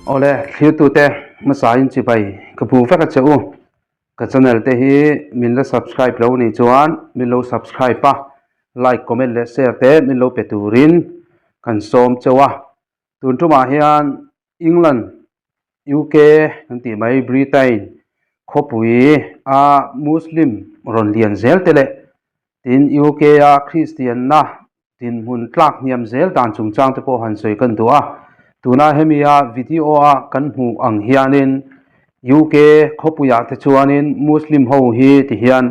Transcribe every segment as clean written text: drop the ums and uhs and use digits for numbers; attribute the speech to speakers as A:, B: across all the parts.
A: Awle thlirtute hmasain chibai ka bu vek a che u. Ka channel te hi min la subscribe lo nih chuan min lo subscribe a, like, comment leh share te min lo pe turin kan sawm cheu a. Tun tumah hian England, UK kan tih mai Britain khawpui a Muslim rawn lian zel te leh tin UK a Kristianna Dinhmun tlak hniam zel dan chungchang te pawh han sawi kan duh a, tuna hemi a video a kan hmuh ang hianin UK khawpuiah te chuanin Muslim ho hi ti hian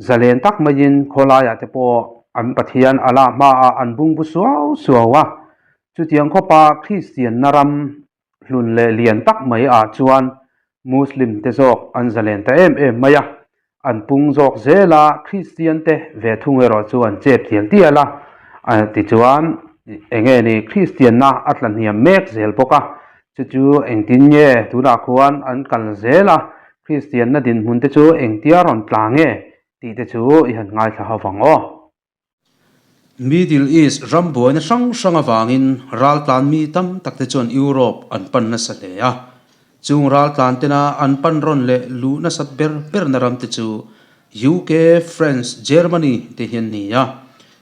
A: zalen tak maiin khawlaiah te pawh an Pathian Allah hmaah an bungbu suau suau a, chutiang khawpa Kristianna ram hlun leh lian tak mai ah chuan Muslim te zawk an zalen ta em em mai a, an pung zawk zel a, Kristian te ve thung erawh chu an chep tial tial a, tichuan eng nge ni Kristianna a tla hniam mek zel bawk a, chu chu engtin nge tunah khuan an kal zel a, Kristianna dinhmun te chu engtia rawn tla nge tih te chu i han ngaithla ho vang aw.
B: Middle East ram buaina hrang hrang avangin raltlan mi tam tak te chuan Europe an pan nasa hle a. Chung raltlan tena an pan rawn leh luh nasat ber berna ram te chu UK, France, Germany te hi an ni a.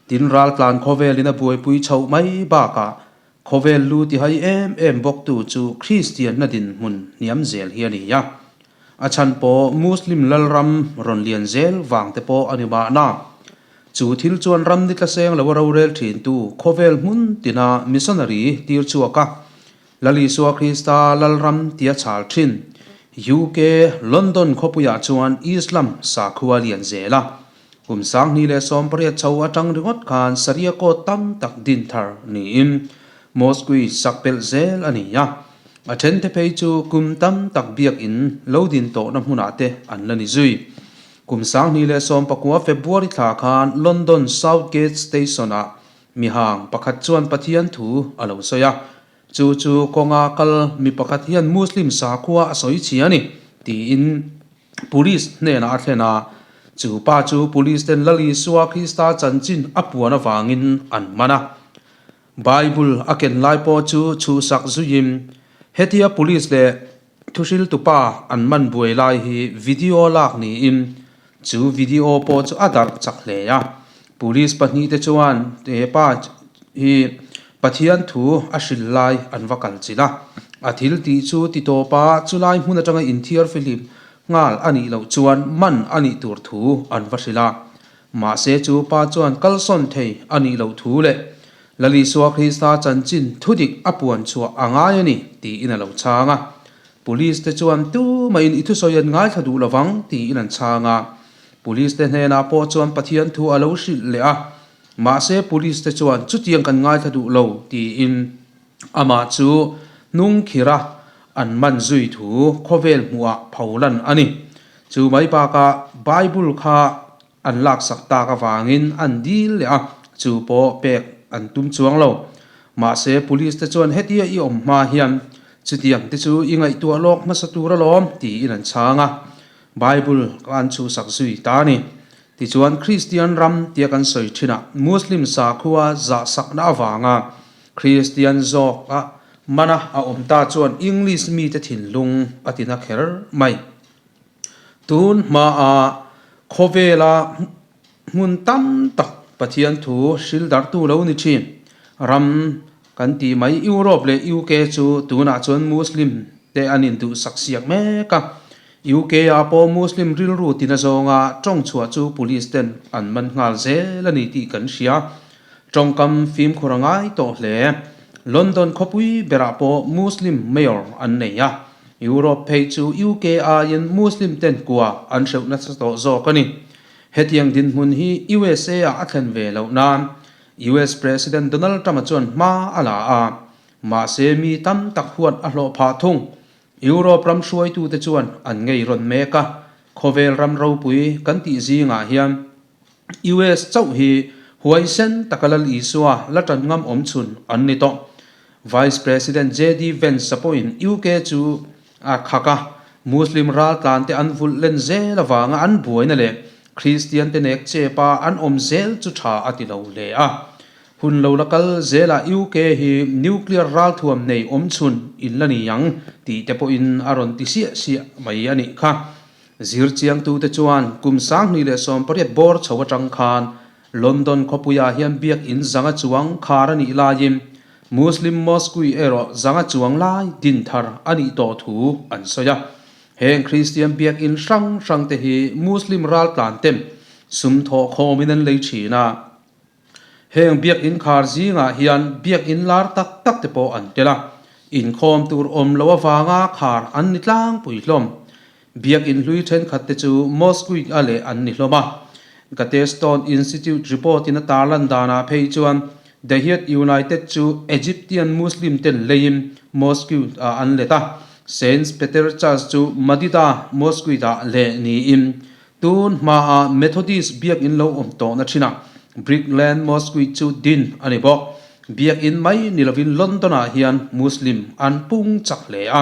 B: Tin raltlan khawvelin a buaipui chhoh mai bakah khawvel lu tihai em em bawktu chu Kristianna dinhmun hniam zel hi a ni a. A chhan pawh Muslim lalram rawn lian zel vang te pawh a ni mahna. Chu thil chuan ram ni tlaseng lo a rorel thintu khawvel hmun tina missionary tir chhuak a, Lal Isua Krista Lalram tia chhal thin UK London khawpuiah chuan Islam sakhua lian zel a. Kum 2018 chho atang ringawt khan Sharia code tam tak din thar niin mosque sak pelh zel a ni a. A thente phei chu kum tam tak biakin lo din tawhna hmunah te an la ni zui. Kum 2019 February thla khan London Southgate Station-ah mihang pakhat chuan Pathian thu a lo sawi a, chu chu kawnga kal mi pakhat hian Muslim sakhua a sawi chhi a ni, tiin police hnenah a thlen a. Chu pa chu police ten Lal Isua Krista chanchin a puan avangin an man a. Bible a ken lai pawh chu chhuhsak zuiin hetia police leh Thuhriltupa an man buai lai hi video lak niin chu video pawh chu a darh chak hle a. Police pahnihte chuan he pa hi Pathian thu a hril lai an va kal chilh a. A thil tih chu ti tawpa chulai hmun atanga inthiar fihlim nghal a nih loh chuan man a nih tur thu an va hrilh a. Mahse chu pa chuan kalsawn thei a nih loh thu leh Lal Isua Krista chanchin thudik a puan chhuah a ngai a ni, tiin a lo chhang a. Police te chuan tumahin i thusawi an ngaithla duh lovang, tiin an chhang a. Police te hnenah pawh chuan Pathian thu a lo hrilh leh a. Mahse police te chuan chutiang kan ngaithla duh lo, tiin amah chu hnung khirh a an man zui thu khawvel hmuhah pholan a ni. Chu mai bakah Bible kha An laksak tak avangin an dil leh a, chu pawh pek an tum chuang lo. Mahse, police te chuan hetia i awm hma hian chutiang te chu i ngaihtuah lawk hmasa tur alawm tiin an chhang a. Bible ka an chhuhsak zui ta a ni. Tichuan, Kristian ram tia kan sawi thinah Muslim sakhua zahsakna avanga Kristian zawka mana a awm ta chuan English mite thinlung a tina kher mai. Tun hmaa khawvela hmun tam tak Pathian thu hril darhtu lo ni thin. Ram kan tih mai Europe leh UK chu tunah chuan Muslim te an induhsak siak mek a. UK ah pawh Muslim rilru tina zawnga tawng chhuah chu police ten an man nghal zel a ni tih kan hria. Tawngkam fimkhur a ngai tawh hle. London khawpui berah pawh Muslim mayor an nei a. Europe phei chu UK aiin Muslim ten kua an hreuh nasa tawh zawk a ni. Hetiang dinhmun hi USA ah a thlen ve loh nan US President Donald Trump-a chuan hma a la a, mahse mi tam tak huat a hlawh phah thung. Europe ram hruaitute chuan an ngei rawn mek a, khawvel ram ropui kan tih zingah hian US chauh hi huaisen taka Lal Isua la tan ngam awm chhun an ni tawh. Vice President JD Vance-a pawhin UK chu a khak a, Muslim raltlante an vulh len zel avanga an buaina leh Kristiante nek chepa an awm zel chu tha a ti lo hle a. Hun lo la kal zelah UK hi nuclear ralthuam nei awm chhun in la ni ang tih te pawhin a rawn ti siah siah mai a nih kha. Zir chiangtute chuan kum 2018 bawr chho atang khan London khawpuiah hian biakinn zanga chuang khar a nih laiin Muslim mosque erawh zanga chuang lai din thar a nih tawh thu an sawi a. Heng Kristian biakinn hrang hrangte hi Muslim raltlan ten sum thawh khawmin an lei thin a. Heng biakinn khar zingah hian biakinn lar tak tak te pawh an tel a, inkhawm tur awm lo avanga khar an ni tlangpui hlawm. Biakinn hlui thenkhat te chu Mosque a leh an ni hlawm a. Gatestone Institute report in a tarlan danah phei chuan The Head United chu Egyptian Muslim ten leiin Mosque ah an let a, Saint Peter Church chu Madida Mosque ah leh niin Tun hmaah Methodist biakinn lo awm tawhna thinah Brickland Mosque chu din a ni bawk. Biakinn mai ni lovin London-ah hian Muslim an pung chak hle a.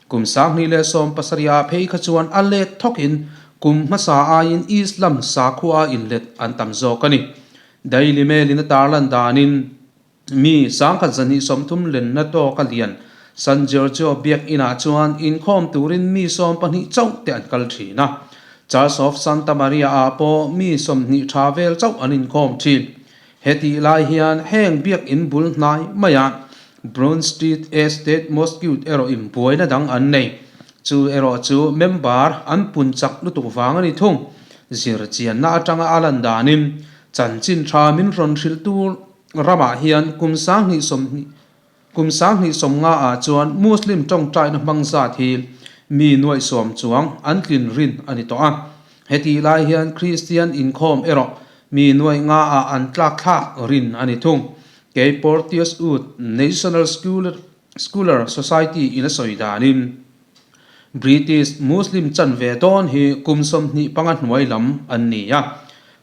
B: Kum 2017 ah phei kha chuan a let thawkin kum hmasa aiin Islam sakhua inlet an tam zawk a ni. Daily Mail-in a tarlan danin, Mi 1230 lenna tawka lian San Giorgio biakinn-ah chuan inkhawm turin mi 12 chauh te an kal thin a. Church of Santa Maria-ah pawh mi 20 tha vel chauh an inkhawm thin. Hetih lai hian heng biakinn bul hnai maiah Brun Street Estate Mosque erawh inbuaina dang an nei. Chu erawh chu member an pun chak lutuk vang a ni thung. Zirchianna atanga a lan danin chanchin tha min rawn hrilh tur Ramah hian kum 2020 kum 2050 ah chuan Muslim tawngtaina hmang zat hi mi nuaih sawm chuang an tlin rin a ni tawh a. Hetih lai hian Kristian inkhawm erawh mi nuaih nga ah an tlak thlak rin a ni thung. Kei Porteous Wood National Scholar Society in a sawi danin British Muslim chanve dawn hi kum 25 hnuai lam an ni a,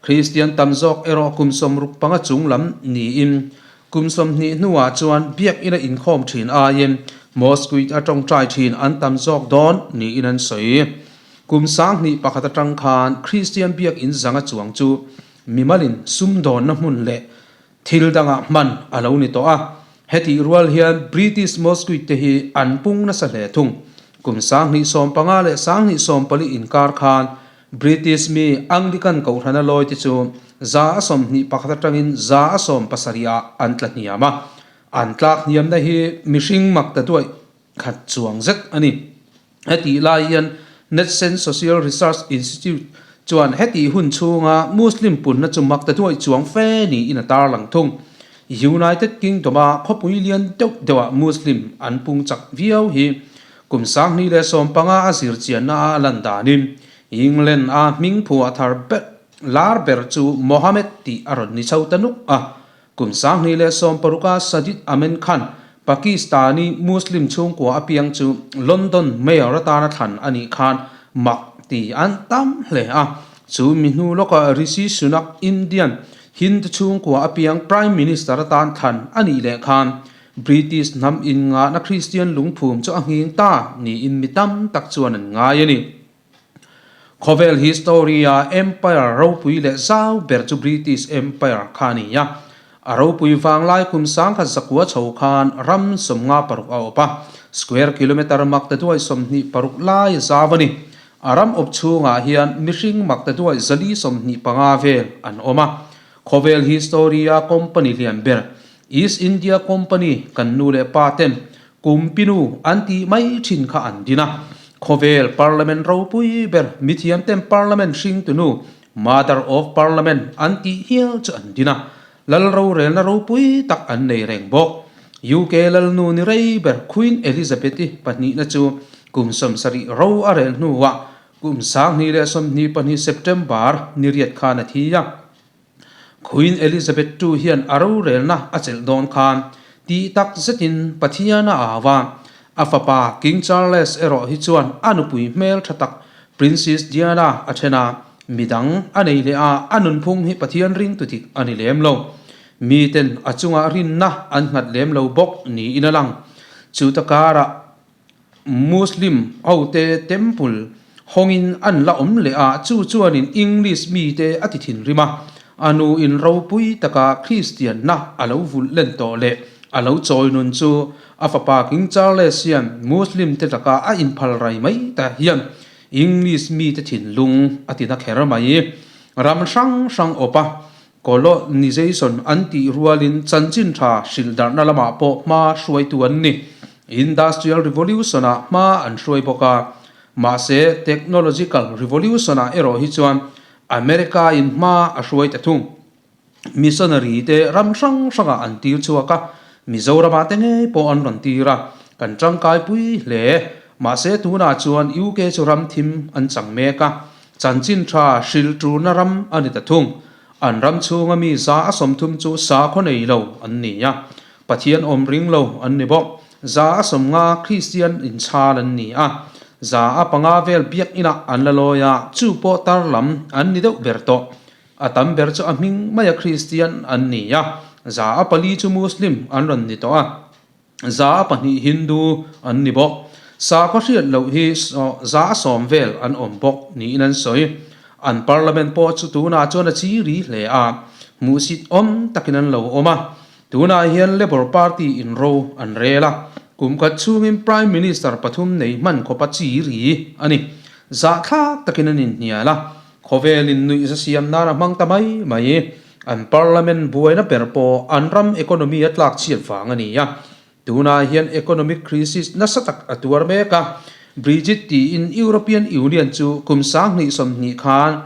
B: Kristian tam zawk erawh kum 65 chung lam niin kum 20 hnuah chuan biakina inkhawm thin aiin mosque a tawngtai thin an tam zawk dawn niin an sawi. Kum 2001 atang khan Kristian biakin zanga chuang chu mimalin sumdawnna hmun leh Thil dangah hman a lo ni tawh a, hetih rual hian British Mosque te hi an pung nasa hle thung. Kum 2015 leh 2024 inkar khan British mi Anglican Kohhrana lawi te chu 121 atangin 170 ah an tla hniam a, an tlak hniamna hi mihring mak ta duaih khat chuang zet a ni. Hetih lai hian Netsen Social Research Institute chuan hetih hun chhunga Muslim punna chu mak ta duaih chuang fe niin a tarlang thung. United Kingdom-a khawpui lian deuh deuhah Muslim an pung chak viau hi kum 2015 a zir chianna a lan danin England-a hming phuah thar ber lar ber chu Mohammed tih a rawn ni chho ta nuk a. Kum 2016 a Sajid Amin Khan, Pakistani Muslim chhungkua apiang chu London Mayor atana thlan a nih khan mak ti an tam hle a. Chu mi hnu lawka Rishi Sunak, Indian Hindu chhungkua apiang Prime Minister atan thlan a nih leh khan British hnam inngahna Kristian lungphum chu a nghing ta niin mi tam tak chuan an ngai a ni. Khawvel history-a empire ropui leh zau ber chu British Empire kha a ni a. A ropui vanglai kum 1900 chho khan ram 56 a awp a, square kilometre mak ta duai 26 lai a zau a ni. A ram awp chhungah hian mihring mak ta duai 425 vel an awm a. Khawvel history-a company lian ber East India Company kan nu leh pa ten Kumpinu an tih mai thin kha an din a. Khawvel Parliament ropui ber mithiamten Parliament hringtunu, Mother of Parliament, an tih hial chu an din a. Lal rorelna ropui tak an nei reng bawk. UK lalnu ni rei ber Queen Elizabeth-i pahnihna chu kum 70 ro a rel hnuah kum 2022 September ni riat khan a thi a. Queen Elizabeth ii hian a rorelna a chelh dawn khan tih tak zetin Pathian a au a, a fapa King Charles erawh hi chuan a nupui hmel tha tak Princess Diana a then a, midang a nei leh a, a nunphung hi Pathian ringtu dik a ni lem lo. Miten a chungah rinna an nghat lem lo bawk niin a lang. Chuta karah. Muslim hote temple hawngin an la awm leh a, chu chuanin English mite a ti thinrim a. A nu in ropui taka Kristianna a lo vulh len tawh leh a lo chawi nun chu a fapa King Charles hian Muslim te laka a inphal rai mai ta hian English mite thinlung a tina kher mai. Ram hrang hrang awp a Colonization an tih rualin chanchin tha hrilh darhna lamah pawh hma hruaitu an ni. Industrial Revolution-ah hma an hruai bawk a, mahse Technological Revolution-ah erawh hi chuan America-in hma a hruai ta thung. Missionary te ram hrang hrangah an tir chhuak a, Mizoramah te ngei pawh an rawn tir a, kan tangkaipui hle. Mahse tunah chuan UK chu ram thim an chang mek a, Chanchin tha hril turna ram a ni ta thung. An ram chhunga mi 130 chu sakhaw nei lo an ni a, Pathian awm ring lo an ni bawk. 150 Kristian inchhal an ni a, 500 vel biakinah an la lawi a, chu pawh tar lam an ni deuh ber tawh. A tam ber chu a hming maia Kristian an ni a, 4% chu Muslim an rawn ni tawh a. 2% Hindu an ni bawk. Sakhaw hriat loh hi 100 vel an awm bawk niin an sawi. An parliament pawh chu tunah chuan a chi ri hle a, hmuhsit awm takin an lo awm a. Tunah hian Labour Party in ro an rel a, kum khat chhungin Prime Minister pathum nei hman khawpa chi ri a ni. Zahthlak takin an inhnial a, Khawvelin nuihza siam nan a hmang ta mai mai. An parliament buaina ber pawh an ram economy a tlak chhiat vang a ni a. Tunah hian economic crisis nasa tak a tuar mek a. Brexit tiin European Union chu kum 2020 khan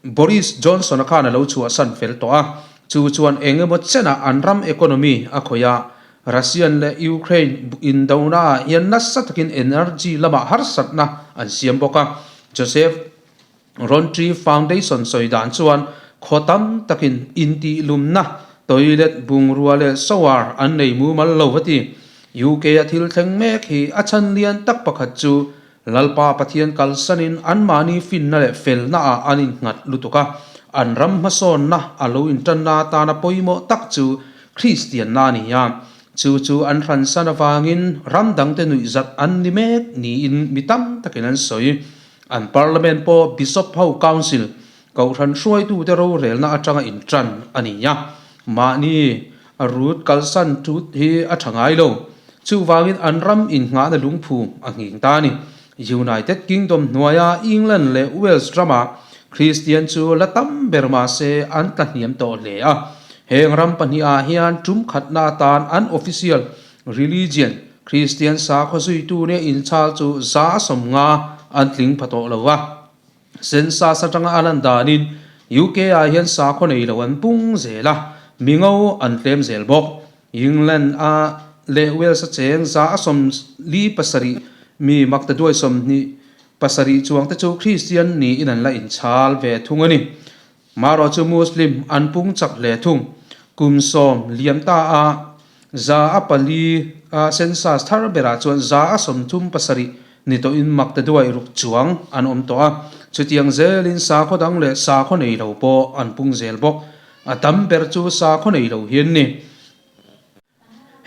B: Boris Johnson-a khan a lo chhuahsan fel tawh a. Chu chuan eng emaw chenah an ram economy a khawih a. Russian leh Ukraine indonaah hian nasa takin energy lamah harsatna an siam bawk a. Joseph Rowntree Foundation sawi dan chuan khaw tam takin intihlumna, toilet, bungrua leh shower an nei mumal lo a ti. UK-a thil thleng mek hi a chhan lian tak pakhat chu Lalpa Pathian kalsanin anmahni finna leh felnaah an innghat lutuk a, an ram hmasawnna a lo intanna atana pawimawh tak chu Kristianna a ni a. Chu chu an hransan avangin ram dangte nuihzat an ni mek niin mi tam takin an sawi. An parliament pawh Bishop ho Council, Kohhran hruaitute rorelna atanga intan a ni a. Mahni a rut kalsan tut hi a tha ngai lo. Chuvangin an ram innghahna lungphum a nghing ta a ni. United Kingdom hnuaia England leh Wales ramah Kristian chu la tam ber mah se an tla hniam tawh hle a. Heng ram pahnihah hian tum khatna atan an official religion Kristian sakhaw zuitu nia inchhal chu 150 an tling pha tawh lo a. Census atanga a lan danin UK ah hian sakhaw nei lo an pung zel a, mingo an tlem zel bawk. England a leh Wales a cheng 47 mi maktaduai 27 chuang te chu Kristian niin an la inchhal ve thung a ni. Marawh chu Muslim an pung chak hle thung. Kum 10 liam ta a 4% a census thar berah chuan 37% ni tawhin maktaduai ruk chuang an awm tawh a. Chutiang zelin sakhaw dang leh sakhaw nei lo pawh an pung zel bawk. A tam ber chu sakhaw nei lo hian ni.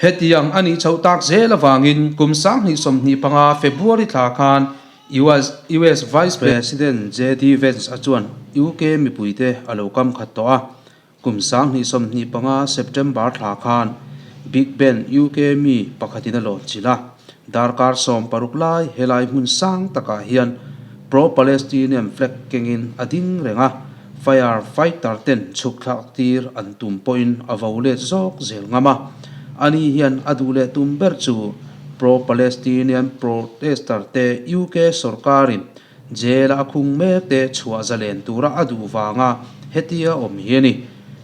B: Hetiang a nih chhoh tak zel avangin kum 2025 February thla khan US US Vice President JD Vance a chuan UK mipuite a lo kam khat tawh a. Kum 2025 September thla khan Big Ben UK mi pakhatin a lawn chilh a. Darkar 16 lai helai hmun sang takah hian pro-Palestinian flag kengin a ding reng a. Fire fighter ten chhuk thlak tir an tum pawhin a vo let zawk zel ngam a. Ani hian a duh leh tum ber chu pro-Palestinian protester te UK sorkarin jail a khung mek te chhuah zalen tura a duh vanga hetia awm hi a ni.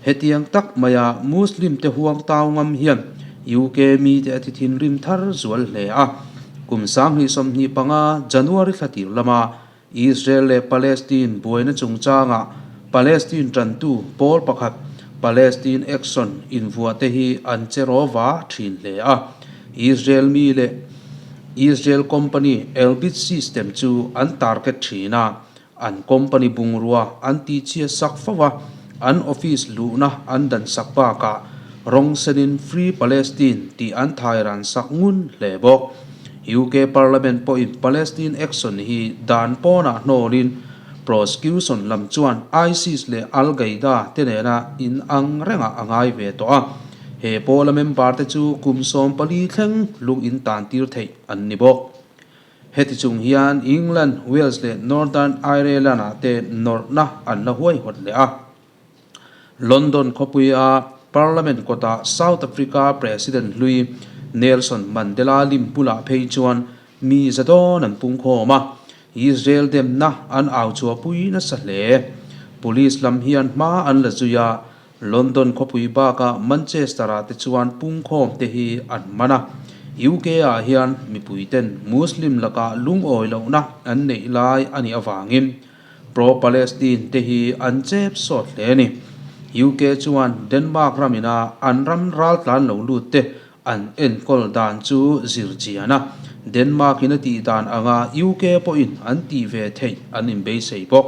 B: Hetiang tak maia Muslim te huang tau ngam hian UK mite a ti thinrim thar zual hle a. Kum 2025 January thla tir lama Israel leh Palestine buaina chungchangah Palestine tantu pawl pakhat Palestine Action invuah te hi an che rawva thin hle a. Israel mi leh Israel company Elbit System chu an target thin a, an company bungrua an tihchhiat sak fo a, an office luhna an dan sak bakah rawng senin Free Palestine tih an thairan sak ngun hle bawk. UK Parliament pawhin Palestine Action hi dan pawnah hnawlin Prosecution lam chuan ISIS leh Al-Qaeda te nena inang rengah a ngai ve tawh a, he pawla member te chu kum 14 thleng lung in tan tir theih an ni bawk. Heti chung hian England, Wales leh Northern Ireland-ah te nawrhna an la huaihawt leh a. London khawpuia Parliament kawtah South Africa President hlui Nelson Mandela lim bulah phei chuan mi za dawn an pungkhawm a, Israel demna an au chhuahpui nasa hle. Police lam hian hma an la zui a, London khawpui bakah Manchester-ah te chuan pungkhawm te hi an man a. UK-ah hian mipuiten Muslim lakah lungawi lohna an neih lai a nih avangin Pro-Palestine te hi an chep sawt hle a ni. UK chuan Denmark ramina an ram raltlan lo lut te an enkawl dan chu zir chian a, Denmark in a tih dan anga UK pawhin an tih ve theih an inbeisei bawk.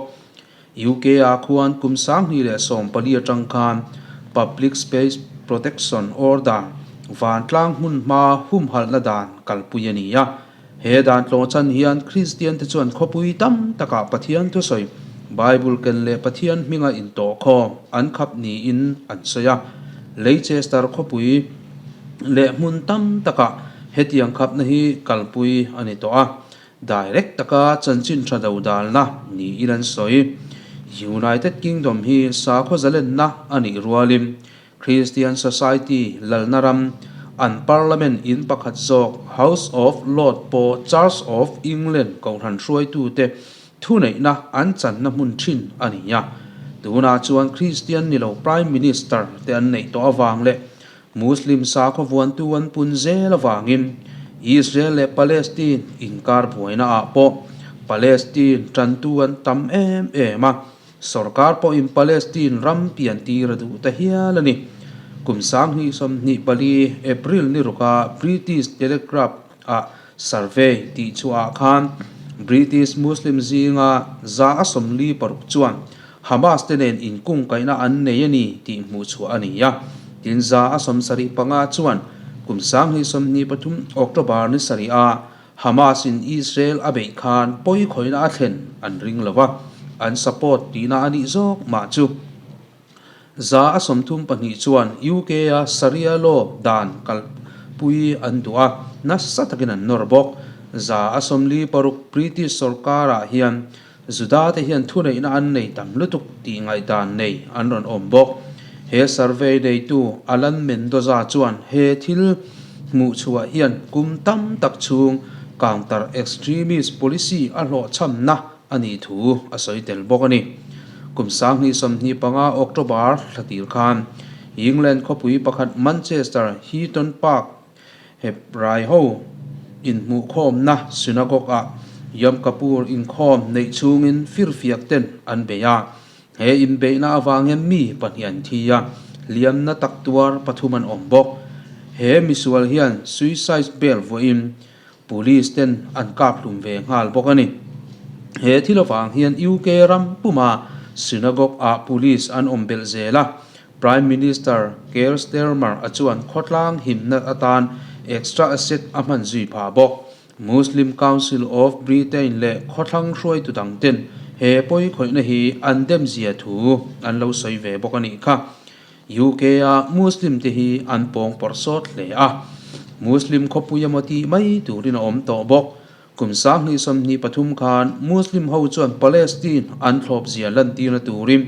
B: UK ah khuan kum 2014 atang khan Public Space Protection Order, vantlang hmun hma humhalhna dan kalpui a ni a. He dan tlawh chan hian Kristiante chuan khawpui tam takah Pathian thusawi, Bible ken leh Pathian hminga intawhkhawm an khap niin an sawi a. Leicester khawpui leh hmun tam takah hetiang khapna hi kalpui a ni tawh a, direct taka chanchin tha do dalna niin an sawi. United Kingdom hi sakhaw zalenna a nih rualin Christian Society lalna ram, an Parliament in pakhat zawk House of Lord pawh Church of England kohhran hruaitute thuneihna an channa hmun thin a ni a. Tunah chuan Christian ni lo Prime Minister te an neih tawh avang leh Muslim sakhaw vuantu an pun zel avangin Israel leh Palestine inkar buaina ah pawh Palestine tantu an tam em em a. Sorkar pawhin Palestine ram pian tir a duh ta hial a ni. Kum 2024 April ni ruka British Telegraph ah survey tih chhuahah khan British Muslim zinga 46% chuan Hamas te nen inkungkaihna an nei a ni tih hmuh chhuah a ni a. Tin 75% chuan kum 2023 October ni sarih ah Hamas in Israel a beih khan pawi khawihna a thlen an ring lo a, an support tihna a nih zawk mah chu. 32% chuan UK a Sharia law dan kalpui an duh a, nasa takin an nawr bawk. 46% British sorkarah hian Juda te hian thuneihna an nei tam lutuk tih ngaihdan nei an rawn awm bawk. He survey neitu Alan Mendoza chuan he thil hmuh chhuah hian kum tam tak chhung counter extremist policy a hlawhchhamna a nih thu a sawi tel bawk a ni. Kum 2025 October thla tir khan England khawpui pakhat Manchester Heaton Park Hebrai ho inhmuhkhawmna synagogue ah Yom Kippur inkhawm neih chhungin firfiak ten an bei a. He inbeihna avang hian mi pahnih an thi a, hliamna tak tuar pathum an awm bawk. He misual hian suicide bail vuahin police ten an kap hlum ve nghal bawk a ni. He thil avang hian UK ram puma synagogue ah police an awm belh zel a, Prime Minister Keir Starmer a chuan khawtlang himna atan extra asset a hman zui phah bawk. Muslim Council of Britain leh khawthlang hruaitu dang ten he pawi khawihna hi an dem zia thu an lo sawi ve bawk a nih kha. UK a Muslim te hi an pawng pawrh sawt hle a, Muslim khawpui emaw tih mai turin a awm tawh bawk. Kum 2023 khan Muslim ho chuan Palestine an thlawp zia lantirna turin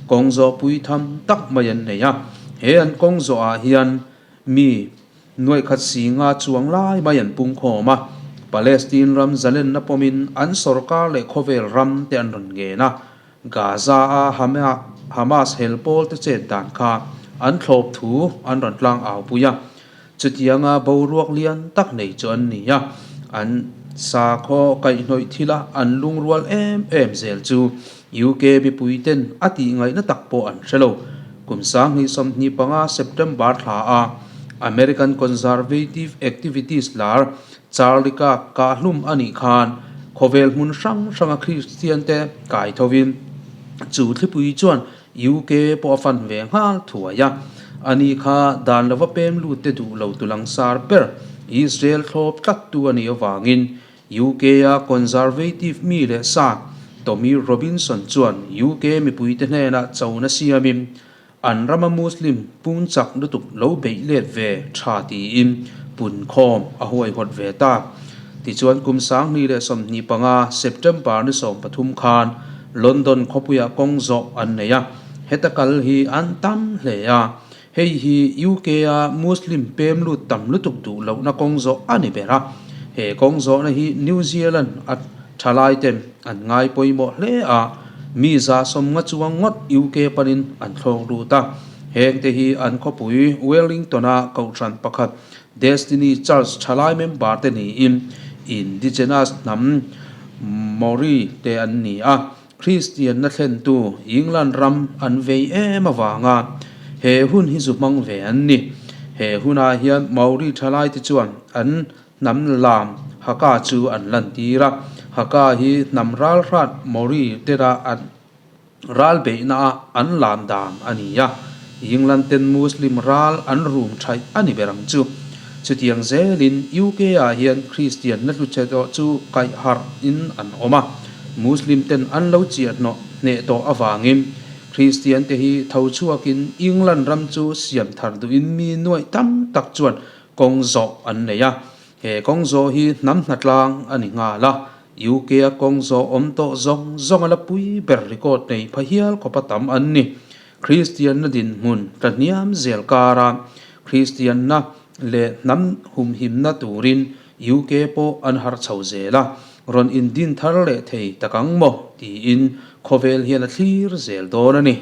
B: kawng zawh pui tham tak mai an nei a. He an kawng zawhah hian mi nuaih khat si nga chuang lai mai an pung khawm a. Palestine ram zalenna pawmin an sorkar leh khawvel ram te an rawn ngen a. Gaza a Hamas hel pawl te chet dan kha an thlawp thu an rawn tlang au pui a. Chutianga boruak lian tak nei chu an ni a, an sakhaw kaihhnawih thila an lungrual em em zel chu UK mipui ten a tih ngaihna tak pawh an hre lo. Kum 2025 September thla a American Conservative activist lar Charlie Kirk kahhlum a nih khan khawvel hmun hrang hranga Kristian te kai thovin chu thlipui chuan UK pawh a fan ve nghal thuai a, ani kha dan lova pem lut te duh lo tu langsar ber Israel thlawp tlat tu a nih avangin UK a Conservative mi leh sa Tommy Robinson chuan UK mipuite hnenah chona siamin an rama Muslim pung chak lutuk lo beih let ve tha tiin punkhawm a huaihawt ve ta. Tichuan kum 2025 September ni 13 khan London khawpuiah kawng zawh an nei a, heta kal hi an tam hle a. Hei hi UK-a Muslim pem lut tam lutuk duh lohna kawng zawh a ni ber a, he kawng zawhna hi New Zealand a thalai ten an ngai pawimawh hle a, mi 150 chuang ngawt UK panin an thlawk lut a. Hengte hi an khawpui Wellington-a kohhran pakhat Destiny Church thalai member te niin Indigenous hnam Maori te an ni a. Kristianna thlentu England ram an vei em avanga he hun hi zu hmang ve an ni. He hunah hian Maori thalaite chuan an hnam lam Haka chu an lantir a. Haka hi hnam ralhrat Maori tena an ral beihna a an lam dan a ni a. England ten Muslim ral an rum thaih a ni ber ang chu. Chutiang zelin UK ah hian Kristianna hluchhe tawh chu kaih harh in an awm a. Muslim ten an lo chiah hnawh hneh tawh avangin Kristian te hi tho chhuakin England ram chu siam thar duhin mi nuaih tam tak chuan kawng zawh an nei a. He kawng zawh hi hnam hnatlang a ni nghal a, UK a kawng zawh awm tawh zawng zawng a la pui ber record nei pha hial khawpa tam an ni. Kristianna dinhmun tla hniam zel kara Kristianna leh hnam humhimna turin UK pawh an harh chho zel a, rawn indin thar leh thei tak ang maw tiin khawvel hian a thlir zel dawn a ni.